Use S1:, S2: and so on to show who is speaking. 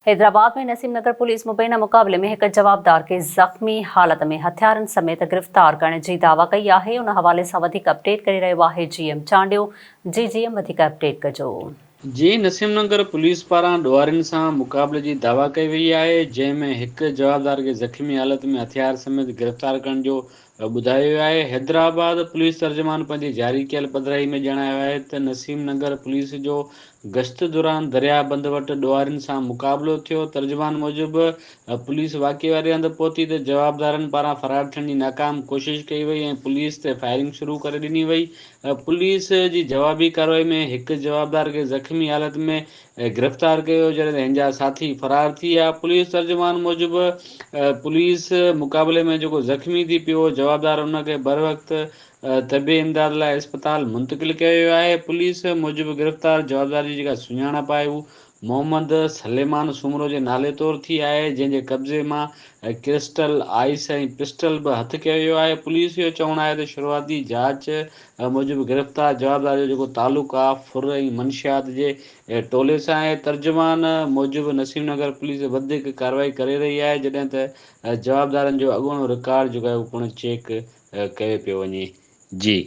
S1: حيدرآباد ۾ نسيم نگر police مبينا مقابلي ۾ هڪ جوابدار کي زخمي حالت ۾ هٿيارن سميت گرفتار ڪرڻ جي دعويٰ ڪئي آهي، ان حوالي سان وڌيڪ اپڊيٽ ڪري رهيو آهي جي ايم چانڊيو، جي جي ايم وڌيڪ اپڊيٽ ڪجو.
S2: جي نسيم نگر پوليس پاران ڏوهارين سان مقابلي جي دعويٰ ڪئي وئي آهي، جنهن ۾ هڪ جوابدار کي زخمي حالت ۾ هٿيار سميت گرفتار ڪرڻ جو ٻڌايو ويو آهي. حيدرآباد پوليس ترجمان پنهنجي جاري ڪيل پڌرائي ۾ ڄاڻايو آهي ته نسيم نگر پوليس جو گشت دوران درياهه بند وٽ ڏوهارين سان مقابلو ٿيو. ترجمان موجب پوليس واقعي واري هنڌ پهتي ته جوابدارن پاران فرار ٿيڻ جي ناڪام ڪوشش ڪئي وئي ۽ پوليس تي فائرنگ شروع ڪري ڏني وئي. پوليس جي جوابي ڪارروائي ۾ هڪ جوابدار کي زخمي حالت ۾ گرفتار ڪيو ويو جڏهن ته هن جا ساٿي فرار ٿي ويا. پوليس ترجمان موجب پوليس مقابلي ۾ جيڪو زخمي ٿي پيو هو جوابدار ان کي بروقت طبي امداد لاء اسپتال منتقل ڪيو ويو آهي. پوليس موجب گرفتار جوابدار جي جيڪا سڃاڻپ آهي هو محمد سليمان سومرو جي نالي طور ٿي آهي جنهن جي قبضي مان ڪرسٽل آئس ۽ پسٽل به هٿ ڪيو ويو آهي. پوليس جو چوڻ آهي ته شروعاتي جاچ موجب گرفتار جوابدار جو جيڪو تعلق آ ڦر ۽ منشيات جي ٽولي سان آهي. ترجمان موجب نسيم نگر پوليس وڌيڪ ڪارروائي ڪري رهي آهي جڏهن ته جوابدارن جو اڳوڻو رڪارڊ جيڪو آهي اهو پڻ چيڪ ڪيو پيو وڃي. جي.